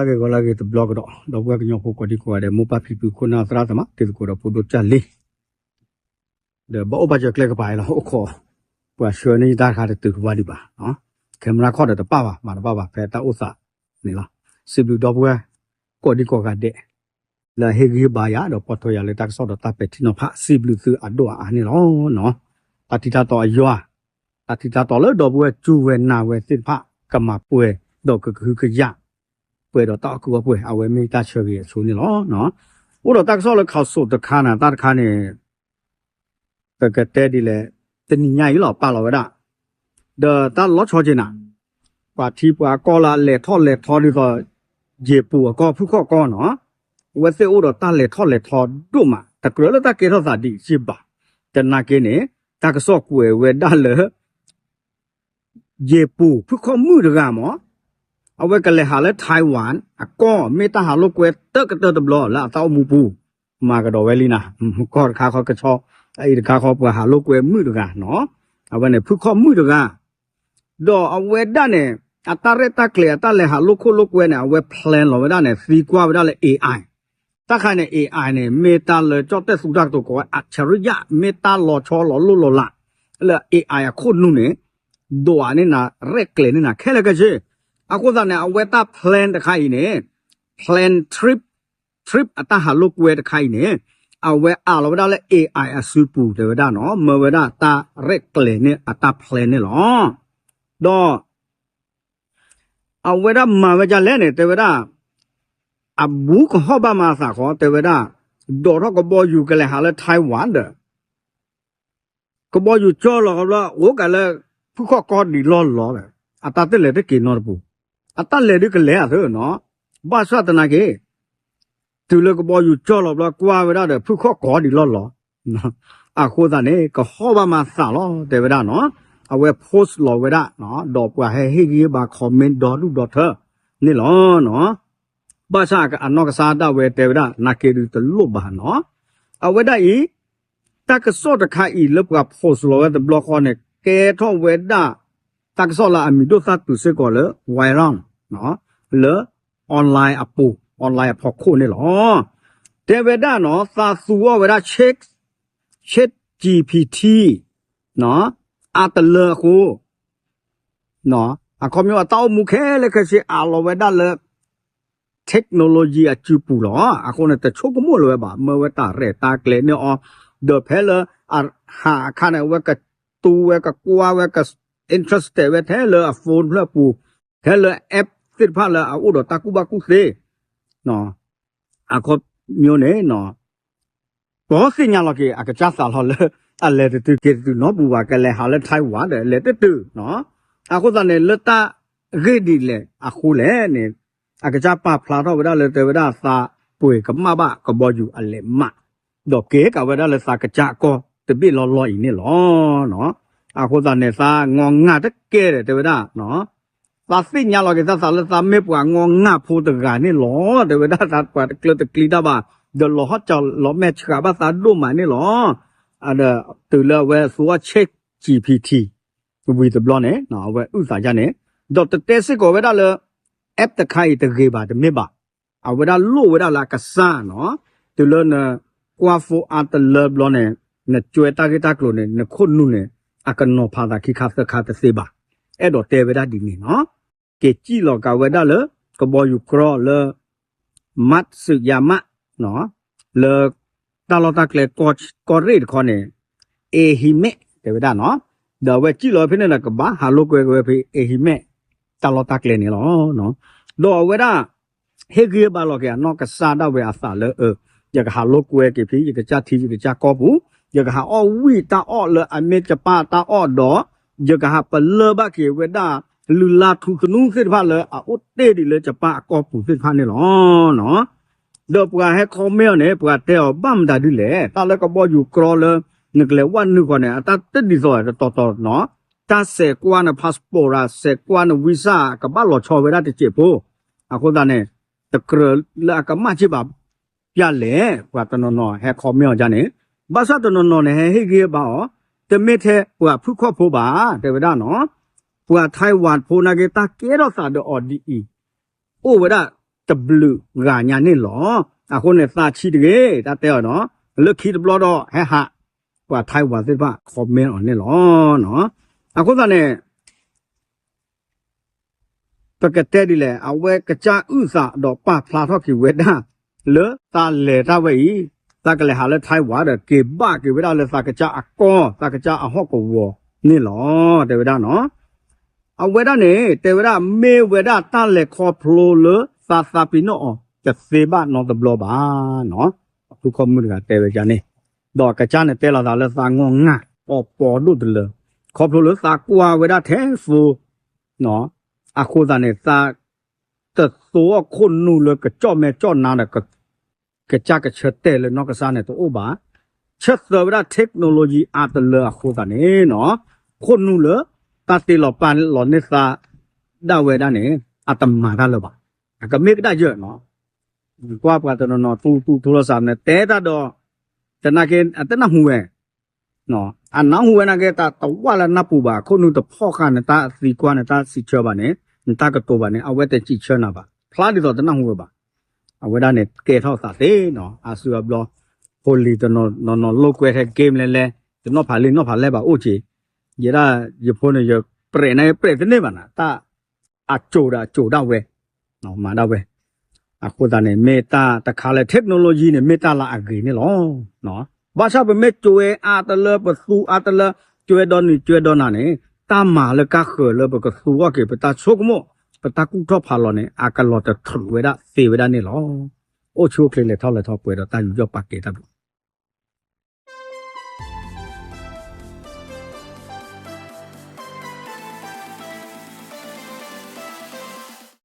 ဂီၤလၢအဂ့ၤ ဂီၤလၢအဂ့ၤတဘျီကဒီး ဒီပုၢ်ဝဲၢ်ကညီဖိကိးဒံကိးဂၤဒဲး မိၢ်ပၢ်ဖံဖု ခိၣ်နၢ်သရၣ်သမါ တံၤသကိးဒီးဖိဒိၣ်ကၢ်လံ ဒီးဘၣ်အိၣ်ဘၣ်စၢၤကျဲကပၤအံၤလီၤ အိၣ်ခိး ပှၤဆှၢန့ၢ်ယတၢ်တခါတတုၤကဘၣ်ဒံးဘၣ် camera ခီၣ်ဒီးတပၣ်ဘၣ် မၤတဘၣ်ဘၣ် ဖဲတၢ်အိၣ်သးန့ၣ်လီၤ. စံးဘျုးဒီပုၢ်ဝဲၢ် ကိးဒံကိးဂၤဒဲး လၢအဟ့ၣ်ဂံၢ်ဟ့ၣ်ဘါယၤ ဒီးပိာ်ထွဲယၤလၢတၢ်ကစီၣ်ဒီးတၢ်ပဲာ်ထံနီၤဖး စံးဘျုးသုအဒိၣ်အအါန့ၣ်လီၤ. တၢ်ထံတၢ်တီအယွၤ တၢ်ထံတၢ်တီလၢဒီပုၢ်ဝဲၢ်စူၢ်ဝဲနာ်ဝဲသ့ၣ်တဖၣ် ကမၤပှဲၤ ဒီးကကဟုကယာ် ပှဲၤဒီးတၢ်အီၣ်ကုၢ်အီပှဲၤ အဝဲမ့ၢ်တၢ်ဆၢဂ့ၤအဆိန့ၣ်လီၤ. အိၣ်ဒီးတၢ်ကစီၣ်လၢ council တခါန့ၣ် တၢ်တခါန့ၣ် ပကတဲဒ်လဲၣ် တနံၤညါအံၤလီၤ ပာ်လီၤဝဲဒၣ် ဒီးတၢ်လီၤဆီက့ၤနၤ ပှၤထံပှၤကီၢ်လၢအလဲၤထီၣ်လဲၤထီဒ်သိး ယ့ၤပူၤအကီၢ် ဖုၣ်ခီၣ်ကီၢ်နီၤ အဝဲသ့ၣ်အိၣ်ဒီးတၢ်လဲၤထီၣ်လဲၤထီဒိၣ်မး တကြၢးလၢတၢ်ကဲထီၣ်သးဒ်အံၤဘၣ်. သနာ်က့န့ၣ် တၢ်ကစီၣ်ကွဲးဝဲဒၣ်လၢ ယ့ၤပူၤ ဖုၣ်ခီၣ်မုၣ်တဂၤမး အဝဲကလဲၤဟးလၢ Taiwan အကီၢ် မ့ၢ်တၢ်ဟးလိာ်ကွဲတၢ်ကတၢၢ်တဘျီလၢအသးအိၣ်မူပူၤ မၤကဒီးဝဲလံနၤ ကီၢ်တခါဃီကဆီ အအံၤတခါဃီ ပှၤဟးလိာ်ကွဲမုၣ်တဂၤနီၤ အဝဲန့ၣ် ဖုၣ်ခီၣ်မုၣ်တဂၤ ဒီးအဝဲဒၣ်န့ၣ် အတၢ်ရဲၣ်တၢ်ကျဲၤ အတၢ်လဲၤဟးလိာ်ခိၣ်လိာ်ကွဲန့ၣ် အဝဲ plan လီၤဝဲဒၣ်န့ၣ် သံကွၢ်ဝဲဒၣ်လၢ AI တၢ်ခါန့ၣ် AI န့ၣ် မ့ၢ်တၢ်လၢကၠီၣ်တဲၣ်သူတၢ်ကတိၤကိးဝဲ အၡရံယၣ် မ့ၢ်တၢ်လီၤဆီလီၤလိၣ်လီၤလး လၢ AI အခိၣ်နူာ်န့ၣ် ဒွးန့ၢ်နၤ ရဲၣ်ကျဲၤန့ၢ်နၤ ခဲလၢာ်ခဲဆ့ အဃိသတးန့ၣ် အဝဲတၢ် plan တခါအံၤန့ၣ် plan trip trip အတၢ်ဟးလိာ်ကွဲတခါအံၤန့ၣ် အဝဲအးလီၤဝဲဒၣ်လၢ AI အစုပူၤ တဲဝဲဒၣ်နီၤ မၢဝဲဒၣ်တၢ်ရဲၣ်ကျဲၤန့ၢ်အတၢ် plan န့ၣ်လီၤ. ဒီး အဝဲဒၣ်မၤဝဲဒ်လဲၣ်န့ၣ် တဲဝဲဒၣ် အဘူးကဟီၣ်ဘၣ်မၤအသးဃီ တဲဝဲဒၣ် ဒိးထီၣ်ကဘီယူၤကလဲၤဟးလၢ Taiwan ဒီး ကဘီယူၤကၠီၢ်လီၤကဘျီ အိၣ်ကးလၢ ဖုၣ်ခီၣ်ကီၢ်ဒံးလီၢ်လီၤဒီး အတၢ်တလဲၤတက့ၤနီတပူၤ အတၢ်လဲၤဒုးကလဲၤအသးနီၤ ဘၣ်ဆၣ်သနာ်က့ တုၤလၢကဘီယူၤကၠီၢ်လီၤဘျီ ကွၢ်ဝဲဒၣ်ဒီး ဖုၣ်ခီၣ်ကီၢ်ဒံးလီၢ်လီၤ အဃိသတးန့ၣ် ကဟီၣ်ဘၣ်မၤသးလီၤ တဲဝဲဒၣ်နီၤ အဝဲ post လီၤဝဲဒၣ် ဒီးပှၤဟဲဟ့ၣ်ဂံၢ်ဟ့ၣ်ဘါ comment ဒီဒူၣ်ဒီထၢန့ၣ်လီၤ. ဘၣ်ဆၣ်အနီၢ်ကစၢ်ဒၣ်ဝဲတဲဝဲဒၣ် သနာ်က့ဒုးတလိၣ်ဘၣ်နီၤ အဝဲဒၣ်အံၤ တၢ်ကစီၣ်တခါအံၤလၢပှၤ post လီၤဝဲတဘျီဃီန့ၣ် ကဲထီၣ်ဝဲဒၣ် တၢ်ကစီၣ်လၢအမံၤဒိၣ်သၣ်တုၤစ့ၢ်ကီးလၢ viral လၢ online အပူၤ online အဖီခိၣ်န့ၣ်လီၤ. တဲဝဲဒၣ်နီၤ သးသူအီၤဝဲဒၣ် Chat Chat GPT အါတလၢအဃိ အခီပညီအတၢ်အိၣ်မူခဲလၢာ်ခဲဆ့အးလီၤဝဲဒၣ်လၢ technology အစုပူၤလီၤ. အဃိန့ၣ် တဆိကမိၣ်လၢၤဝဲဘၣ် မၢဝဲတၢ်ရဲၣ်တၢ်ကျဲၤန့ၢ်အီၤ ဒီးဖဲလၢအဟးအခါန့ၣ် အဝဲကတူဝဲကကွၢ်ဝဲက interested ဝဲထဲလၢအ phone ဖျၢၣ်ပူၤ ထဲလၢ app သ့ၣ်တဖၣ်လၢအအိၣ်ဒီးတၢ်ကူၣ်ဘၣ်ကူၣ်သ့ အခီပညီန့ၣ် ပသ့ၣ်ညါလီၤက့ၤ အကစၢ်သးလီၤလၢ အလဲၤတတုၤက့ၤတတုၤနီတပူၤဘၣ် ကလဲၤဟးလၢ Taiwan ဒီးလဲၤတတုၤ အဃိသတးန့ၣ် လၢတၢ်ဂ့ၢ်ဒ်လဲၣ်အဃိလဲၣ်န့ၣ် အကစၢ်ပာ်ဖျါထီၣ်ဝဲဒၣ်လၢတဲဝဲဒၣ်သးပှ့ၤကမၣ်ဘၣ်ကဘီယူၤအလဲၤမး ဒီးကဲကးဝဲဒၣ်လၢသးကစၢ်အကီၢ်တဘ့ၣ်လီၤလီၤအံၤန့ၣ်လီၤ. အဃိသတးန့ၣ် သးငီၢ်ငၢ်တကဲဒီးတဲဝဲဒၣ် သးသ့ၣ်ညါလီၤက့ၤသးသးလၢသးမ့ၢ်ပှၤငီၢ်ငၢ်ဖိတဂၤန့ၣ်လီၤ. တဲဝဲဒၣ်သးပှၤတကျၢၤတကျံတၢ်ဘၣ် ဒီးလီၤဟီၣ်ကၠီၤလီၤမဲာ်ဆှးဘၣ်သးဒိၣ်မးန့ၣ်လီၤ. ဒီးတုၤလၢအဝဲသူအီၤ Chat GPT ဝံၤတဘျီန့ၣ် အဝဲအုၣ်သးယါန့ၣ် ဒီးတတဲစ့ၢ်ကီးဝဲဒၣ်လၢ app တခါအံၤတဂ့ၤဘၣ်တမ့ၢ်ဘၣ် အဝဲဒၣ်လိၣ်ဝဲဒၣ်လၢအကစၢ်နီၤ တုၤလၢနကွၢ် phone အါတလၢဘျီန့ၣ် နကွဲးတၢ်ဂ့ၢ်တၢ်ကျိၤန့ၣ် နခိၣ်နူာ်န့ၣ် အကနီၤဖးသးခံခါသၢခါတသ့ဘၣ်. အဲၣ်ဒိးတဲဝဲဒၣ်ဒ်န့ၣ်နီၤ က့ၤစံၣ်လီၤကးဝဲဒၣ်လၢ ကဘီယူၤကြီလၢ Matsuyama လၢ တၢ်လီၢ်တၢ်ကျဲ ကီၢ်ရ့ၣ်တခီန့ၣ် Ehime တဲဝဲဒၣ်နီၤ ဒီးအဝဲစံၣ်လီၤဖဲန့ၣ်ဒီးကဘၣ်ဟးလိာ်ကွဲက့ၤဝဲဖဲ Ehime တၢ်လီၢ်တၢ်ကျဲန့ၣ်လီၤ. ဒီးအဝဲဒၣ် ဟ့ၣ်ဂံၢ်ဟ့ၣ်ဘါလီၤက့ၤအနီၢ်ကစၢ်ဒၣ်ဝဲအသးလၢ ယကဟးလိာ်ကွဲက့ၤဖဲ ယကစၢ်ထံယကစၢ်ကီၢ်ပူၤ ယကဟးအီၣ်ဝံၣ်တၢ်အီၣ်လၢအမ့ၢ်ယပၣ်တၢ်အီၣ်ဒီး ယကဟးပလၢၢ်ဘၣ်က့ၤဝဲဒၣ် လုၢ်လၢ်ထူသနူသ့ၣ်တဖၣ်လၢအအိၣ်တ့ၢ်ဒံးလၢယပၣ်အကီၢ်ပူၤသ့ၣ်တဖၣ်န့ၣ်လီၤ. ဒီးပှၤဟဲ comment အီၤန့ၣ် ပှၤတဲအီၤဘၣ်မတၤဒ်လဲၣ် တၢ်လၢကဘီယူၤကြီလၢ နကလဲၤဝဲနုာ်ဃီန့ၣ် အတၢ်တဒ်သိးတတီၤတီၤနီၤ တၢ်စဲးကွၢ်န passport စဲးကွၢ်န visa ကဘၣ်လီၤဆီဝဲဒၣ်တစဲးဖိ အဃိသတးန့ၣ် တကြၢးလၢအကမၣ်စ့ၢ်ဘၣ် ပျၢ်လဲၣ် ပှၤတနီၤနီၤဟဲ comment အီၤဒ်န့ၣ် ဘၣ်ဆၣ်တနီၤနီၤန့ၣ် ဟဲဟ့ၣ်ဂံၢ်ဟ့ၣ်ဘါအီၤ တမ့ၢ်ထဲပှၤဖုၣ်ခီၣ်ဖိဘၣ် တဲဝဲဒၣ်နီၤ ပှၤ Taiwan ဖိနာ်က့ တၢ်ကဲထီၣ်သးဒီးအီၤဒ်အံၤ အိၣ်ဝဲဒၣ် တဘျုးဂၤညါန့ၣ်လီၤ. အဃိန့ၣ် သးဆံးတဂ့ၤ တၢ်တဲအီၤနီၤ, လၢခံတဘျီဒီးဟဲဟး ပှၤ Taiwan သ့ၣ်တဖၣ် comment အီၤန့ၣ်လီၤ. အဃိသတးန့ၣ် ပကတဲဒ်လဲၣ်, အဝဲကစၢ်အုၣ်သးဒီးပာ်ဖျါထီၣ်က့ၤဝဲဒၣ် လၢသးလဲၤတၢ်ဝဲအံၤ, သးကလဲၤဟးလၢ Taiwan ဒီး က့ၤဘၣ်က့ၤဝဲဒၣ်လၢသးကစၢ်အကီၢ် သးကစၢ်အဟီၣ်ကဝီၤန့ၣ်လီၤ တဲဝဲဒၣ်နီၤ. အဝဲဒၣ်န့ၣ် တဲဝဲဒၣ် မ့ၢ်ဝဲဒၣ်တၢ်လဲၤခီဖျိလၢသးသးပ့ၤနီၣ်အီၤ တသ့ဘၣ်နီတဘျီဘၣ်နီၤ. အဖုခီမုၢ်တဂၤတဲဝဲဒ်န့ၣ်, ဒီးကစၢ်န့ၣ်တဲလီၤသးလၢသးငီၢ်ငၢ် အီၤပီၤဒိၣ်တလၢ, ခီဖျိလၢသးကွၢ်ဝဲဒၣ်ထဲသိ အဃိသတးန့ၣ် သးတသိအီၣ်ခိၣ်နူာ်လၢကကၠီၣ်မဲာ်ကၠီၣ်နါဒီး ကစၢ်ကဆၢတဲာ်လၢနီၢ်ကစၢ်န့ၣ်တအိၣ်ဘၣ်. ဆၢသၢဝဲဒၣ် technology အါတလၢအဃိသတးန့ၣ်နီၤ, ခိၣ်နူာ်လၢတၢ်တ့လီၤပာ်လီၤန့ၢ်သးဒၣ်ဝဲဒၣ်န့ၣ် အတမၤတၢ်လၢၤဘၣ်. အကမ့ၢ်ကဒၣ်ယၢၢ်နီၤ, ကွၢ်ပှၤတနီၤနီၤ သူသူထိလီၤစးန့ၣ် တဲတၢ်ဒီး တနာ်က့ အတနၢ်ဟူဝဲ အနၢ်ဟူဝဲနာ်က့ တၢ်တဝၢ်လၢနၢ်ပူၤဘၣ်, ခိၣ်နူာ်တဖီၣ်ဃာ်နတၢ်သံကွၢ် နတၢ်စံးဆၢဘၣ်န့ၣ်, နတၢ်ကတိၤဘၣ်န့ၣ် အဝဲတစံးဆၢနၤဘၣ်, ဖျါဒ်သိးတနၢ်ဟူဝဲဘၣ်. အဝဲဒၣ်န့ၣ် ကဲထီၣ်သးသ့နီၤ, အါစုအါဘျီ ဖိလံၤတနီၤနီၤလိာ်ကွဲထဲ game လဲၤလဲၤ, တနီၣ်ဖးလံာ်နီၣ်ဖးလဲၢ်ဘၣ်အိၣ်က့ၤ, ယဲဒၣ်ယဖိန့ၣ် ယပြဲးန့ၣ် ပြဲးတန့ၢ်ဘၣ်နၤ, တၢ် အကိၤဒီးအကိၤဒၣ်ဝဲ, မၤဒၣ်ဝဲ. အဃိသတးန့ၣ် မ့ၢ်တၢ်တခါလၢ technology န့ၣ် မ့ၢ်တၢ်လၢအဂ့ၤန့ၣ်လီၤ. ဘၣ်ဆၣ်ပမ့ၢ်ကွဲအါတလၢ ပသူအါတလၢ, ကွဲဒီနံၤကွဲဒီနၤန့ၣ် တၢ်မၤလၢကါဃၢၤလၢပကသူအီၣ်က့ၤ ပတၢ်ဆိကမိၣ် ပတၢ်ကူၣ်ထီၣ်ဖးလီၤန့ၣ် အကလီၤတထြူးဝဲဒၣ်သ့ဝဲဒၣ်န့ၣ်လီၤ. အိၣ်ဆူၣ်အိၣ်ချ့လဲၤထီၣ်လဲၤထီပှဲၤဒီးတၢ်ယူးယီၣ်ပာ်ကဲတၢ်ဘျုး